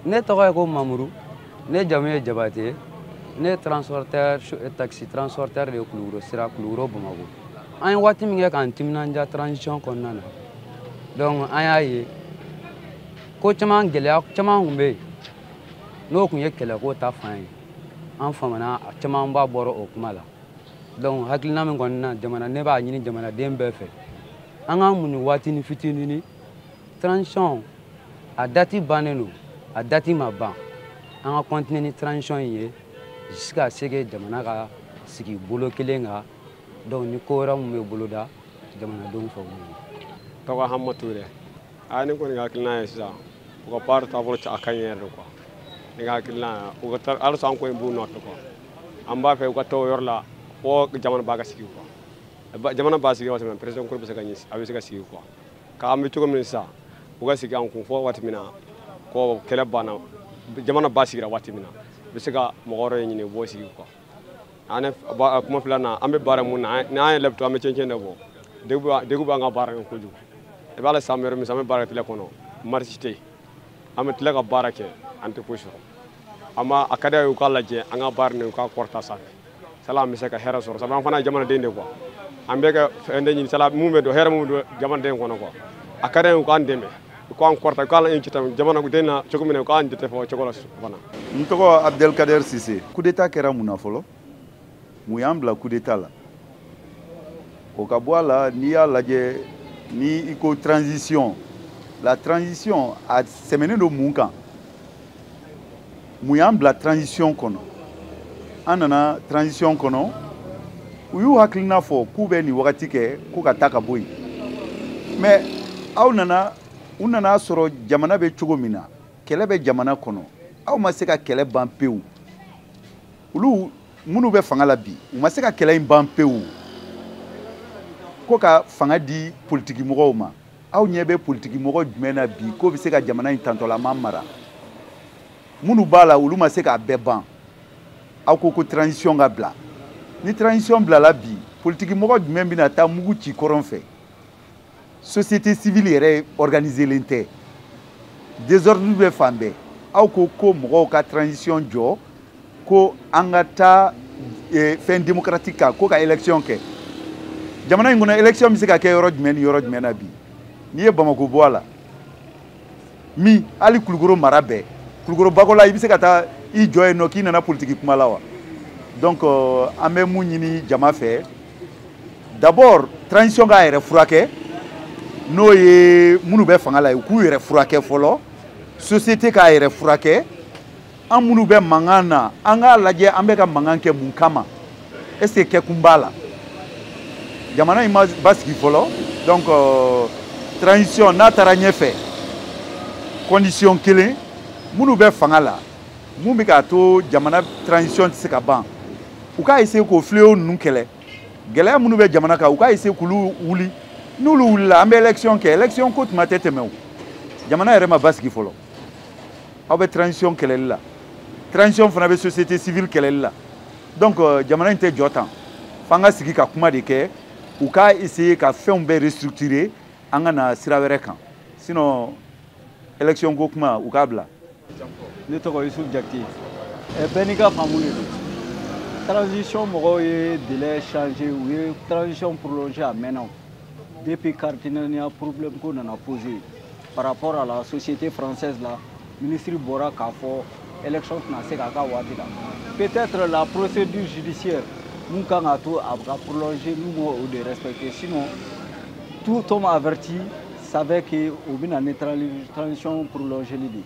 Ne tɔgɔ ye ko Mamuru, ne jamu ye Jabate, ne ye transporteur, taxi transporteur de ye Kulukoro sira, Kulukoro Bamakɔ. An ye waati min kɛ k'an timinandiya transition kɔnɔna na, donc an y'a ye ko caman, gɛlɛya caman tun bɛ yen, n'o tun ye kɛlɛko ta fan ye. An famana, a camanba bɔra o kuma la. Donc hakilina min kɔni na jamana, ne b'a ɲini jamanaden bɛɛ fɛ, an k'an muɲu waatinin fitinin. Transition a date bannen don, a date ma ban, an ka continuer ni transition in ye jusqu'à ce que jamana ka sigi bolo kelen kan. Donc ni ko wɛrɛ min bɛ boloda jamanadenw fɛ, o ɲɛna. Tɔgɔ Hama Ture. A ne kɔni ka hakilina ye sisan, u ka baara taabolo a ka ɲi yɛrɛ de quoi. Ne ka hakilina, u ka halisa an kɔni b'u nɔfɛ quoi. An b'a fɛ u ka taa o yɔrɔ la fo jamana ba ka sigi quoi. Jamana ba sigi waati min na, président kura bɛ se ka ɲɛ, a bɛ se ka sigi quoi. K'an bɛ cogo min sisan, u ka sigi an kun fo waati min na ko kɛlɛ banna, jamana ba sigira waati min na, u bɛ se ka mɔgɔ wɛrɛ ɲini, u b'o sigi quoi. An kuma filanan, an bɛ baara mun na, n'an yɛrɛ bɛ to an bɛ cɛncɛn de bɔ. Degun b'an ka baara kɛ kojugu. I b'a la san wɛrɛ min, an bɛ baara kɛ tile kɔnɔ, marisi tɛ yen. An bɛ tila ka baara kɛ, an tɛ foyi sɔrɔ. An b'a a ka d'a ye u k'a lajɛ an ka baara nin, u k'a kɔrɔta sanfɛ. Sala an bɛ se ka hɛrɛ sɔrɔ, sabu an fana ye jamanaden de quoi. An bɛ ka fɛn de ɲini, sala mun bɛ don, hɛrɛ mun bɛ don jamanaden kɔnɔ quoi. A ka d'a ye u k'an dɛmɛ, u k'an kɔrɔta, u k'an jate jamanaden na cogo min na, u k'an jate fɔ o cogo la fana. N tɔgɔ Abdelkader Sise. Coup d'état kɛra mun na fɔlɔ? Mun y'an bila coup d'état la? O ka bɔ a la, n'i y'a lajɛ, ni i ko transition, la transition a sɛmɛnen don mun kan? Mun y'an bila transition kɔnɔ? An nana transition kɔnɔ, u y'u hakilina fɔ k'u bɛ nin wagati kɛ ko ka taa ka bɔ yen. Mais aw nana, u nana sɔrɔ jamana bɛ cogo min na, kɛlɛ bɛ jamana kɔnɔ, aw ma se ka kɛlɛ ban pewu. Olu minnu bɛ fanga la bi, u ma se ka kɛlɛ in ban pewu. Ko ka fanga di politiki mɔgɔw ma, aw ɲɛ bɛ politiki mɔgɔ jumɛn na bi k'o bɛ se ka jamana in tantɔlama mara? Minnu b'a la, olu ma se k'a bɛɛ ban. Aw ko ko transition ka bila. Ni transition bilala bi, politiki mɔgɔ jumɛn bɛna taa mugu ci kɔrɔn fɛ? Société civile yɛrɛ organiselen tɛ, désordre bɛ fan bɛɛ. Aw ko ko mɔgɔw ka transition jɔ, ko an ka taa fɛn démocratique kan, ko ka élection kɛ jamana in kɔnɔ. Élection bɛ se ka kɛ yɔrɔ jumɛn ni yɔrɔ jumɛn na bi? N'i ye Bamako bɔ a la, min hali Kulukoro mara bɛɛ, Kulukoro Bakola, i bɛ se ka taa i jɔ yen nɔ k'i nana politiki kuma la wa? Donc an bɛ mun ɲini jama fɛ? D'abord, transition k'a yɛrɛ furakɛ, n'o ye minnu bɛ fanga la ye, u k'u yɛrɛ furakɛ fɔlɔ, société k'a yɛrɛ furakɛ. An minnu bɛ mankan na, an k'a lajɛ an bɛ ka mankan kɛ mun kama? Est ce que kɛkun b'a la? Jamana in ma basigi fɔlɔ. Donc transition n'a taara ɲɛfɛ, condition kelen, minnu bɛ fanga la, mun bɛ k'a to jamana transition tɛ se ka ban, u k'a essayer k'o fléau ninnu kɛlɛ. Gɛlɛya minnu bɛ jamana kan, u k'a essayer k'olu wuli. N'olu wulila, an bɛ élection kɛ. Élection ko tuma tɛ tɛmɛ o, jamana yɛrɛ ma basigi fɔlɔ. Aw bɛ transition kɛlɛli la, transition fana bɛ société civile kɛlɛli la. Donc jamana in tɛ jɔ tan, f'an ka sigi ka kuma de kɛ. U k'a essayer ka fɛnw bɛɛ restructurer, an ka na sira wɛrɛ kan. Sinon élection ko kuma, u k'a bila. Ne tɔgɔ Yusuf Jakite. Bɛɛ n'i ka faamu de don. Transition mɔgɔw ye délai changé, u ye transition prolongé a mɛnna o. Depuis carte problème ko nana posé par rapport à la société française la, ministre bɔra k'a fɔ élection tɛna se k'a ka waati la. Peut-être la procédure judiciaire mun kan k'a to a ka prolonger, n'u m'o de respecter. Sinon, tout homme averti savait que u bɛna ni transition prolongée de.